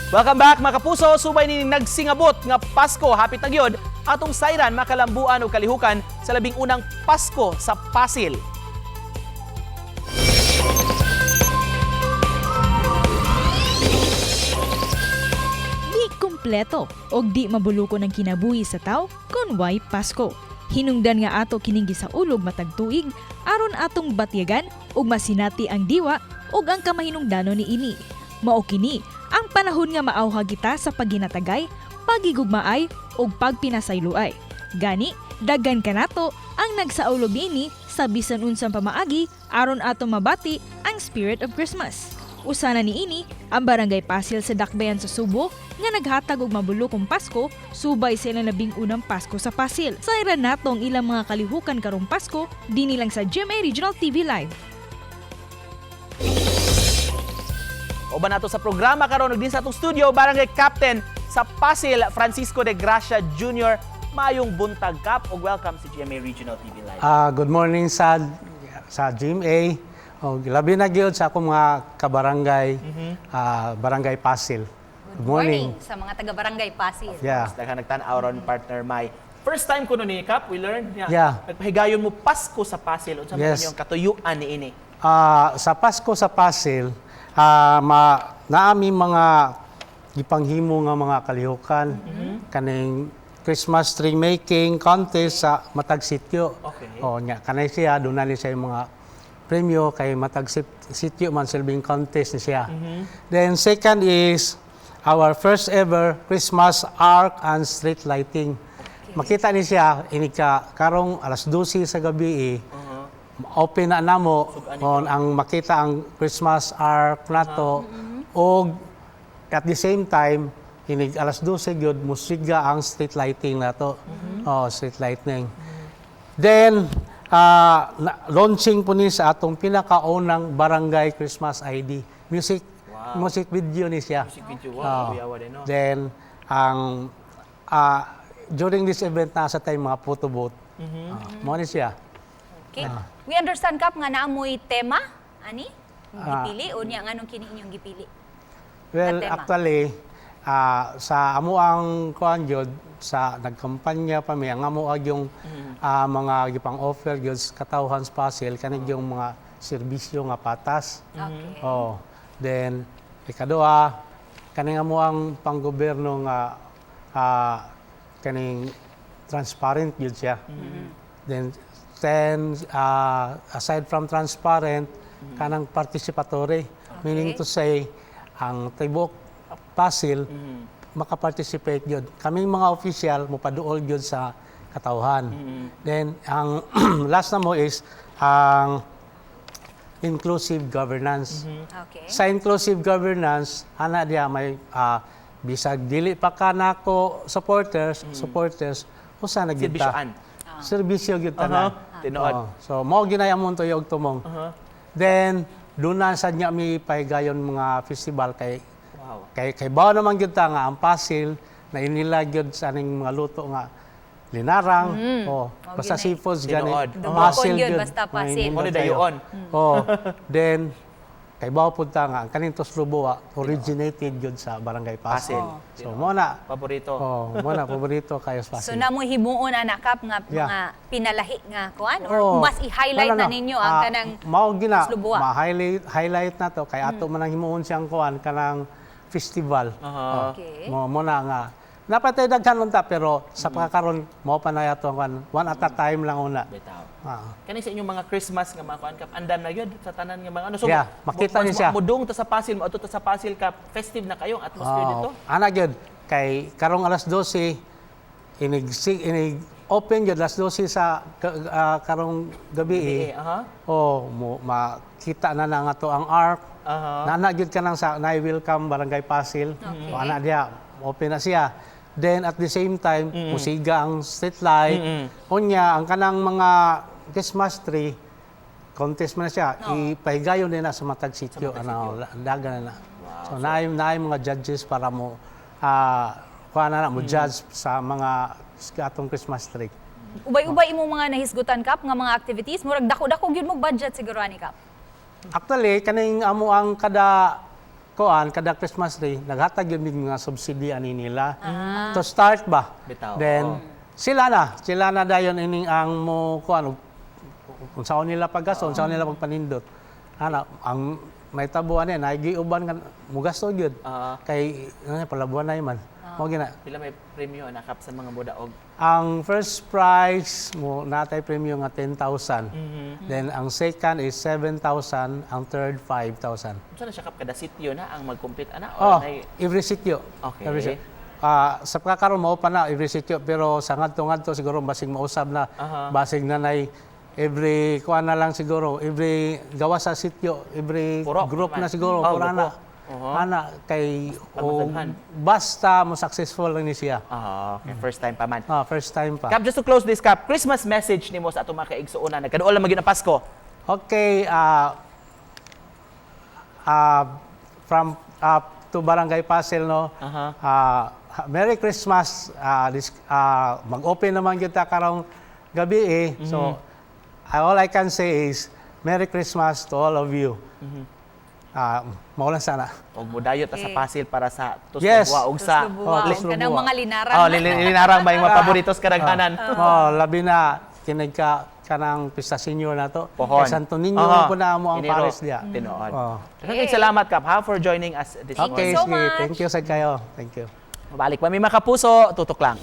Welcome back, mga kapuso. Subay ni nagsingabot nga Pasko, hapit na gyud atong sayran makalambuan og kalihukan sa 11ng Pasko sa Pasil. Di kumpleto og di mabulukon ang kinabuhi sa tao kung way Pasko. Hinungdan nga ato kining gisaulog matag tuig aron atong batyagan ug masinati ang diwa ug ang kamahinungdanon niini. Mao kini ang panahon nga maawhag kita sa paghinatagay, pagigugmaay ug pagpinasayloay. Gani, daghan kanato ang nagsaulog niini sa bisan unsang pamaagi aron ato mabati ang spirit of Christmas. Usa na niini ang Barangay Pasil sa Dakbayan sa Subo nga naghatag og mabulokong Pasko subay sa ilang 11ng Pasko sa Pasil. Sayran nato ang ilang mga kalihukan karong Pasko dinhi lang sa GMA Regional TV Live. Kauban nato sa programa karon ug din sa atong studio, Barangay Captain sa Pasil, Francisco de Gracia Jr. Maayong buntag, Kap, ug welcome sa GMA Regional TV Live. Good morning sa GMA. O labi na gyud sa akong mga kabarangay, Barangay Pasil. Good morning sa mga taga-barangay Pasil. Yeah. Daghan nagtan-aw ron, partner Mai. First time ko ni, Kap, we learned nga. Nagpahigayon mo Pasko sa Pasil, unsa man inyong katuyuan niini? Sa Pasko sa Pasil, ma naami mga gipanghimo nga mga kalihukan kaning Christmas tree making contest sa matag sitio. O nya kanay siya doon na ni siya yung mga premyo kay matag sitio man silbing contest ni siya. Then second is our first ever Christmas arc and street lighting. Makita ni siya inig ka karong alas 12 sa gabi eh, open na namo on ang makita ang Christmas arc nato og at the same time inig alas 12 gyud musiga ang street lighting nato. Oh, street lighting. Then launching po ni sa atong pinakaunang barangay Christmas ID. Music music video ni siya. Music video, wow, Oo. kuyawa din, no? Then ang during this event nasa tayo mga photo booth. Mo ni siya. Okay. We understand, Kap, nga naamoy tema ani gipili o niya nganong kini inyong gipili? Well, Na tema. actually, sa amo ang kuan gyud sa nagkampanya pa mi ang amo ag yung mga gipang-offer gyud sa katawhan sa Pasil kaning yung mga serbisyo nga patas. Oh, then ikaduha kaning amo ang panggobyerno nga kaning transparent gyud siya. Then aside from transparent, kanang participatory, meaning to say ang tibok Pasil makaparticipate gyud. Kaming mga official mopaduol gyud sa katawhan. Then ang last na mo is ang inclusive governance. Sa inclusive governance, ana diya may bisag dili pa ka nako supporters, supporters usa na gyud ta. Serbisyoan. Serbisyo gyud tanan. Tinuod. Oo. So mao ginay among tuyog tumong. Then doon na sad niya mi pahigayon mga festival kay kay bawo naman gyud ta nga ang Pasil na inila gyud sa aning mga luto nga linarang, oh, basta ginay. seafoods gani. Tinuod. Dugokon gyud, basta Pasil. Mo ni dayon. Oh, then kay bawo pud ta nga ang kaning tuslob buwa originated gyud sa Barangay Pasil. Pasil. So mo na. Paborito. Oh, mo na paborito kayo sa So Pasil. namoy himuon ana, Kap, nga mga pinalahi nga kuan or mas i-highlight Wala na ninyo ang kanang mao gina tuslob buwa. Ma-highlight highlight na to kay ato man ang himuon siyang kuan kanang festival. Oh, Mo na nga. Napatay daghan unta pero sa pagkakaron mo pa na yato ang kuan, one at a time lang una. Bitaw. Ah. Kani sa inyong mga Christmas nga mga kuan, Kap, andam na gyud sa tanan nga mga ano. So, Yeah, makita ni siya. Mudong ta sa Pasil, moadto ta sa Pasil, Kap, festive na kayo ang atmosphere dito. Ana gyud kay karong alas 12 inig inig open gyud alas 12 sa karong gabi Eh, eh. aha. Oh, mo makita na na nga to ang arc. Nana gyud ka nang sa na welcome Barangay Pasil. O ana diya, open na siya. Then at the same time, musiga ang street light. Unya ang kanang mga Christmas tree contest man na siya. Ipahigayon din na sa matag sitio, ano, dagan na na. So naay naay mga judges para mo kuha na na mo judge sa mga atong Christmas tree. Ubay-ubay imong mga nahisgutan, Kap, nga mga activities, murag dako-dako gyud mo budget siguro ani, Kap. Actually, kaning amo ang kada kuan, kada Christmas tree naghatag yun mig mga subsidy ani nila. To start ba? Bitaw, Then oo. sila na dayon ining ang mo kuan og unsaon nila paggasto, unsaon nila pagpanindot. Ana, ang may tabuan ni nagiuban kan mugasto gyud. Kay ano, palabuan na man. Mao gina. Pila may premyo ana, Kap, sa mga modaog? Ang first prize mo natay premyo nga 10,000. Then ang second is 7,000, ang third 5,000. Unsa na siya, Kap, kada sitio na ang mag-compete ana or Oh, every sitio. Every sitio. Sa pagkakaroon mao pa na every sitio, pero sa ngadto-ngadto siguro basig mausab na, basig na nay every kuan na lang siguro, every gawa sa sitio, every Purok group man. Na siguro Oh, pura grupo. na. Ana kay o, Pagmasaghan. basta mo successful lang ni siya. Ah, okay. First time pa man. Ah, first time pa. Kap, just to close this, Kap, Christmas message nimo sa atong mga kaigsuonan. Nagkaduol lang magyud ang Pasko. Okay, from up to Barangay Pasil, no? Merry Christmas. Mag-open naman kita karong gabi eh. So, all I can say is Merry Christmas to all of you. Mao lang sana. Og mudayo ta sa Pasil para sa Yes. Tuslob og sa Tuslob Oh, buwa, Tuslob kanang buwa. mga linaran. Oh, linarang ba yung mga paboritos kadaghanan? Oh, labi na kinig ka kanang Pista Senior na to. Pohon. Kay Santo Niño po na mo ang Enero. pares diya. Tinuod. Oh. Daghang salamat, Kap, ha, for joining us this Thank Okay, you so sige. much. Thank you sa kayo. Thank you. Balik pa mi, mga kapuso, tutok lang.